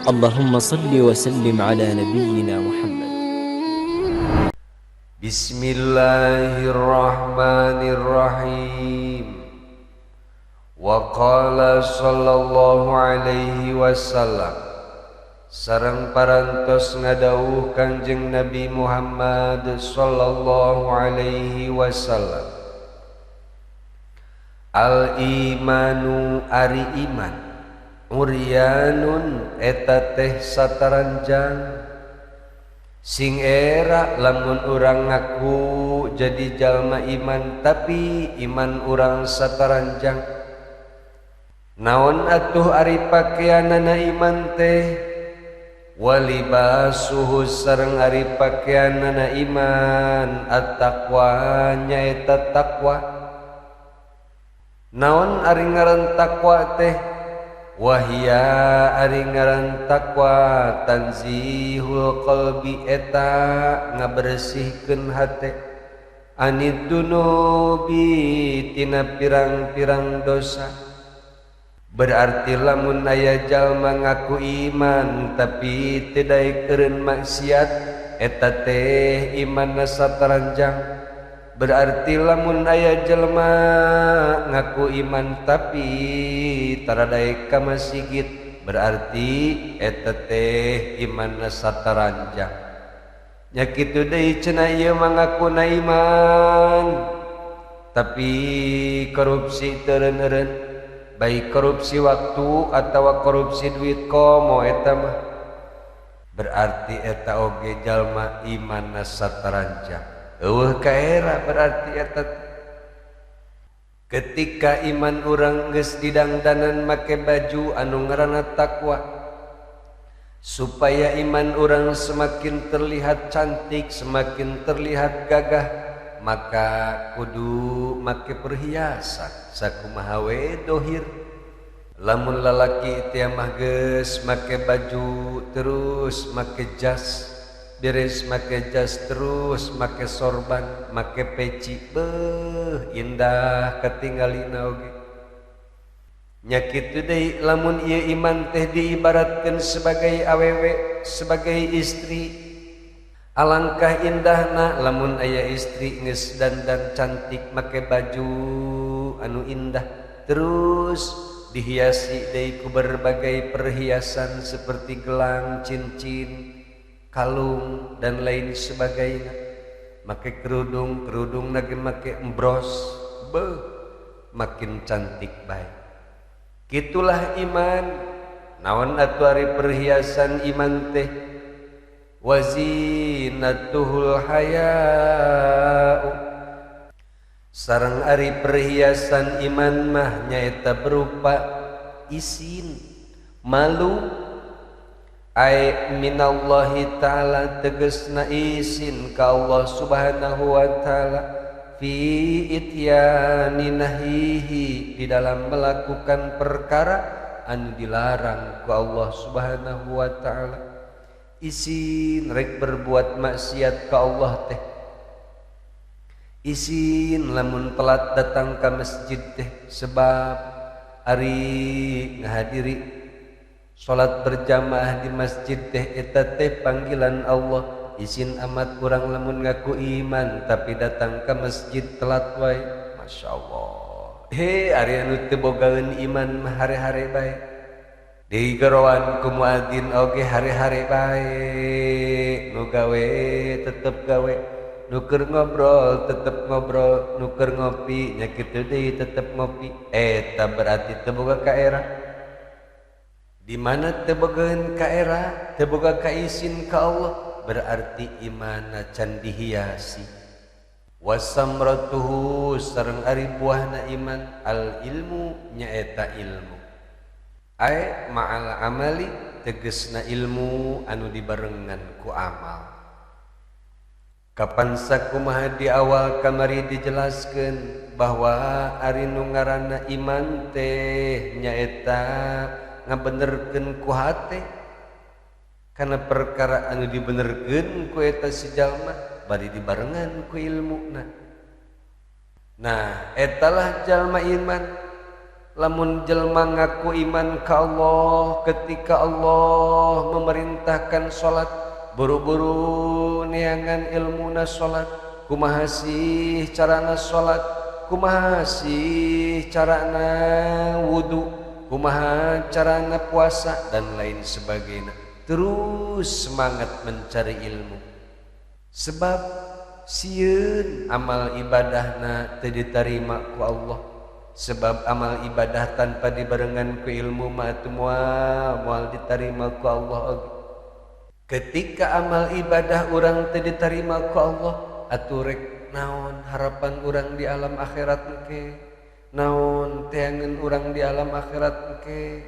اللهم صل وسلم على نبينا محمد. Bismillahirrahmanirrahim. Wa qala sallallahu alaihi wasallam, sareng parantos ngadawuh Kanjeng Nabi Muhammad sallallahu alaihi wasallam, al imanu ari iman, uryanun eta teh sataranjang. Sing era lamun urang ngaku jadi jalma iman, tapi iman urang sataranjang. Naon atuh ari pakaianana iman teh? Walibasuhu sareng ari pakaianana iman, at-taqwa nyaeta taqwa. Naon ari ngaran taqwa teh? Wahia ari ngaran taqwa tanzihul qalbi eta ngabersihkeun hate anid dunubi tina pirang-pirang dosa. Berarti lamun aya jalma ngaku iman tapi teu daekeun maksiat, eta teh imanna sataranjang. Berarti lamun aya jelema ngaku iman tapi tara daek ka masjid, berarti eta teh imanna sataranjang. Nya kitu deui cenah ieu mah ngakuna iman tapi korupsi teu eureun, baik korupsi waktu atawa korupsi duit, komo eta mah berarti eta oge jalma imanna sataranjang. Eueuh kaera berarti eta. Ketika iman urang geus didangdanan make baju anu ngaranna takwa, supaya iman urang semakin terlihat cantik, semakin terlihat gagah, maka kudu make perhiasan sakumaha we dohir. Lamun lalaki teh mah geus make baju terus make jas, beres make jas terus make sorban, make peci, beuh indah katinggalina oge. Nya kitu deui lamun ieu iman teh diibaratkeun sebagai awewe, sebagai istri, alangkah indahna lamun aya istri geus dandan cantik, make baju anu indah, terus dihiasi deui ku berbagai perhiasan seperti gelang, cincin, kalung dan lain sebagainya, make kerudung, kerudung lagi make embros, beuh makin cantik bae. Gitulah iman. Naon atuh ari perhiasan iman teh? Wazinatuhul haya'u, sareng ari perhiasan iman mah nyaeta berupa isin, malu. Ai minallahi ta'ala tegesna isin ka Allah subhanahu wa ta'ala, fi ityani nahihi di dalam melakukan perkara anu dilarang ku Allah subhanahu wa ta'ala. Isin rek berbuat maksiat ka Allah teh, isin lamun telat datang ka masjid teh, sebab ari ngahadiri salat berjamaah di masjid teh eta teh panggilan Allah. Isin amat kurang lamun ngaku iman tapi datang ke masjid telat wae. Masya Allah. He ari anu teu bogaeun iman mah hare-hare bae. Digeroan ku muadzin oge hare-hare bae. Nu gawe tetep gawe, nu keur ngobrol tetep ngobrol, nu keur ngopi nya kitu deui tetep ngopi. Eta berarti teu boga kaera. Di mana teu bogaeun kaera, teu boga kaisin ka Allah, berarti imanna can dihiasi. Wasamratuhu sareng ari buahna iman, al ilmu nyaeta ilmu. Ai ma'al amali tegesna ilmu anu dibarengan ku amal. Kapan sakumaha di awal kamari dijelaskeun bahwa ari nu ngaranna iman teh nyaeta ngabenerkeun ku hate, kana perkara anu dibenerkeun ku eta si jalma bari dibarengan ku ilmuna. Nah, etalah jalma iman. Lamun jelma ngaku iman ka Allah ketika Allah memerintahkan salat, buru-buru neangan ilmuna salat, kumaha sih carana salat, kumaha sih carana wudu, kumaha carana puasa dan lain sebagainya. Terus semangat mencari ilmu. Sebab sieun amal ibadahna teu diterima ku Allah. Sebab amal ibadah tanpa dibarengan ku ilmu mah atuh moal diterima ku Allah oge. Ketika amal ibadah urang teu diterima ku Allah, atuh rek naon harapan urang di alam akhirat engke? Naon teangan urang di alam akhirat engke?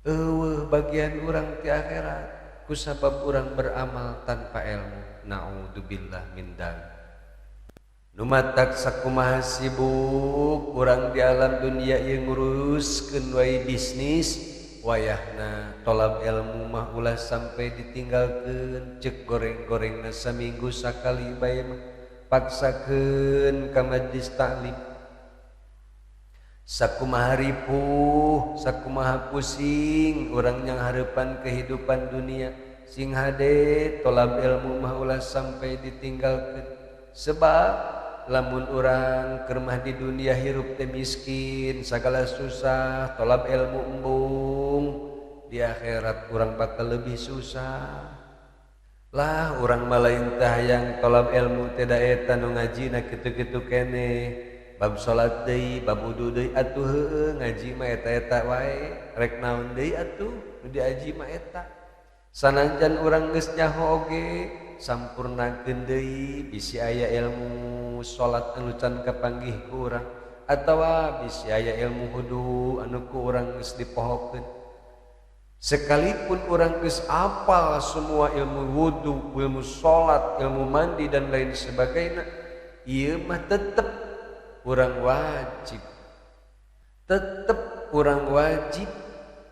Eueuh bagian urang ti akhirat kusabab urang beramal tanpa ilmu. Naudzubillah min dzalik. Numatak sakumaha sibuk urang di alam dunia ieu nguruskeun wae bisnis, wayahna tolab ilmu mah ulah sampai ditinggalkeun, ceuk goreng-gorengna saminggu sakali bae mah paksakeun ka majlis taklim. Sakumaha ripuh, sakumaha pusing urang yang hareupan kehidupan dunia, sing hade tolab ilmu mah ulah sampai ditinggalkeun. Sebab lamun urang keur mah di dunia hirup teh miskin, sagala susah, tolab ilmu embung, di akhirat urang bakal lebih susah. Lah urang mah lain teh hayang tolab ilmu teh da eta nu ngajina kitu-kitu keneh, bab salat deui, bab wudu deui atuh heueuh ngaji mah eta-eta wae, rek naon deui atuh nu diaji mah eta. Sanajan urang geus nyaho oge sampurnakeun deui bisi aya ilmu salat anu can kapanggih ku urang atawa bisi aya ilmu wudu anu ku urang geus dipohokeun. Sekalipun urang geus apal semua ilmu wudu, ilmu salat, ilmu mandi dan lain sebagainya, ieu mah tetep urang wajib, tetep urang wajib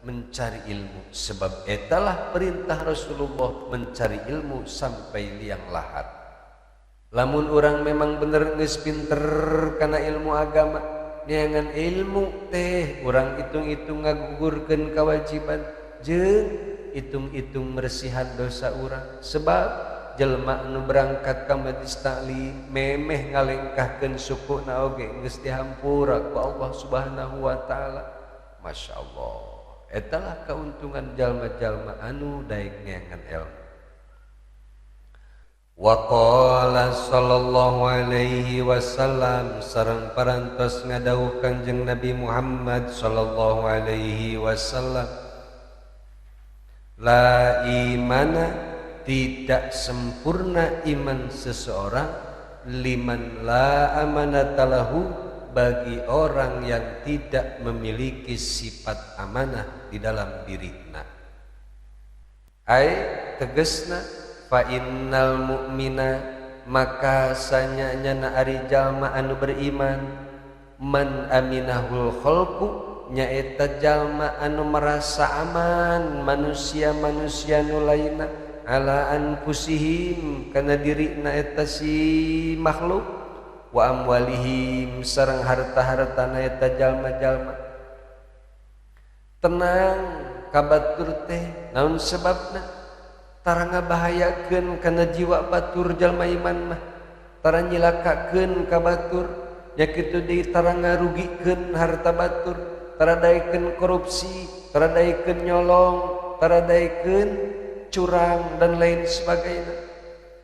mencari ilmu. Sebab etalah perintah Rasulullah, mencari ilmu sampai liang lahat. Lamun urang memang bener geus pinter kana ilmu agama, neangan ilmu teh urang hitung-hitung ngagugurkeun kewajiban jeung hitung-hitung mersihan dosa urang. Sebab jelema anu berangkat ka majlis taklim memeh ngalengkahkeun sukuna oge geus dihampura ku Allah Subhanahu wa taala. Masyaallah. Etalah keuntungan jalma-jalma anu daek neangan ilmu. Wa qala sallallahu alaihi wasallam, sareng parantos ngadawuh Kanjeng Nabi Muhammad sallallahu alaihi wasallam, la imana, tidak sempurna iman seseorang, liman la amanata lahu, bagi orang yang tidak memiliki sifat amanah di dalam dirina. Ai tegesna fa innal mu'mina, maka sanyanya ari jalma anu beriman, man aminahul khalqu, nyaeta jalma anu merasa aman manusia-manusia nu lainna, ala anfusihim kana dirina eta si makhluk, wa amwalihim sareng harta-hartana eta jalma-jalma. Tenang ka batur teh naon sebabna? Tara ngabahayakeun kana jiwa batur jalma iman mah, tara nyilakakeun ka batur, nya kitu deui tara ngarugikeun harta batur, tara daekeun korupsi, tara daekeun nyolong, tara daekeun curang dan lain sebagainya.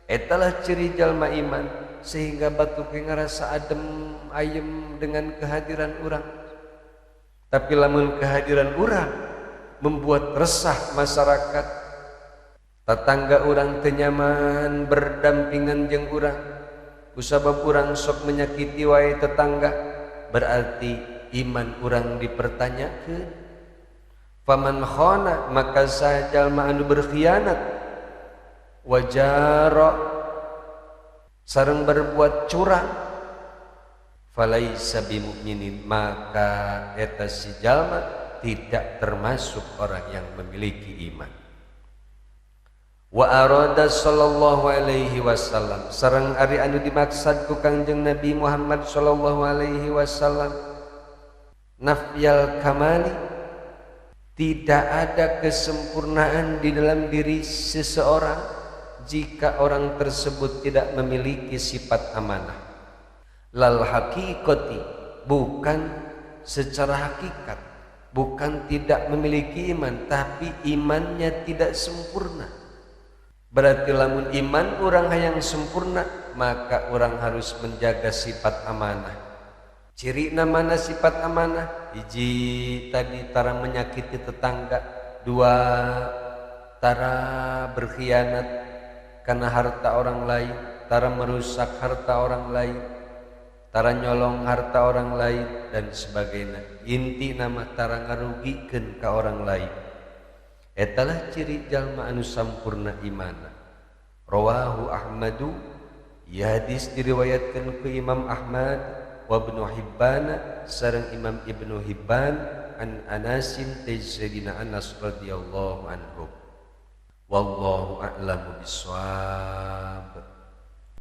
Etalah ciri jalma iman, sehingga batur ge ngarasa adem ayem dengan kehadiran urang. Tapi lamun kehadiran urang membuat resah masyarakat, tetangga urang teu nyaman berdampingan jeung urang, kusabab urang sok menyakiti wae tetangga, berarti iman urang dipertanyakeun. Faman khana, maka sajalma anu berkhianat, wajara sareng berbuat curang, falaisa bimu'minin, maka eta si jalma tidak termasuk orang yang memiliki iman. Wa arada sallallahu alaihi wasallam, sareng ari anu dimaksad ku Kangjeng Nabi Muhammad sallallahu alaihi wasallam, Nafyal kamali, tidak ada kesempurnaan di dalam diri seseorang jika orang tersebut tidak memiliki sifat amanah. Lal haqiqati, bukan secara hakikat, bukan tidak memiliki iman, tapi imannya tidak sempurna. Berarti lamun iman orang hayang sempurna, maka orang harus menjaga sifat amanah. Ciri mana sifat amanah? Hiji tadi tara menyakiti tetangga, dua tara berkhianat karena harta orang lain, tara merusak harta orang lain, tara nyolong harta orang lain dan sebagainya. Inti nama tara ngarugikeun ka orang lain. Etalah ciri jalma anu sampurna imana. Rawahu Ahmadu, ya hadis diriwayatkan ku Imam Ahmad wa Ibnu Hibban sareng Imam Ibnu Hibban an Anasin Sayyidina Anas radhiyallahu anhu. Wallahu a'lamu bissawab.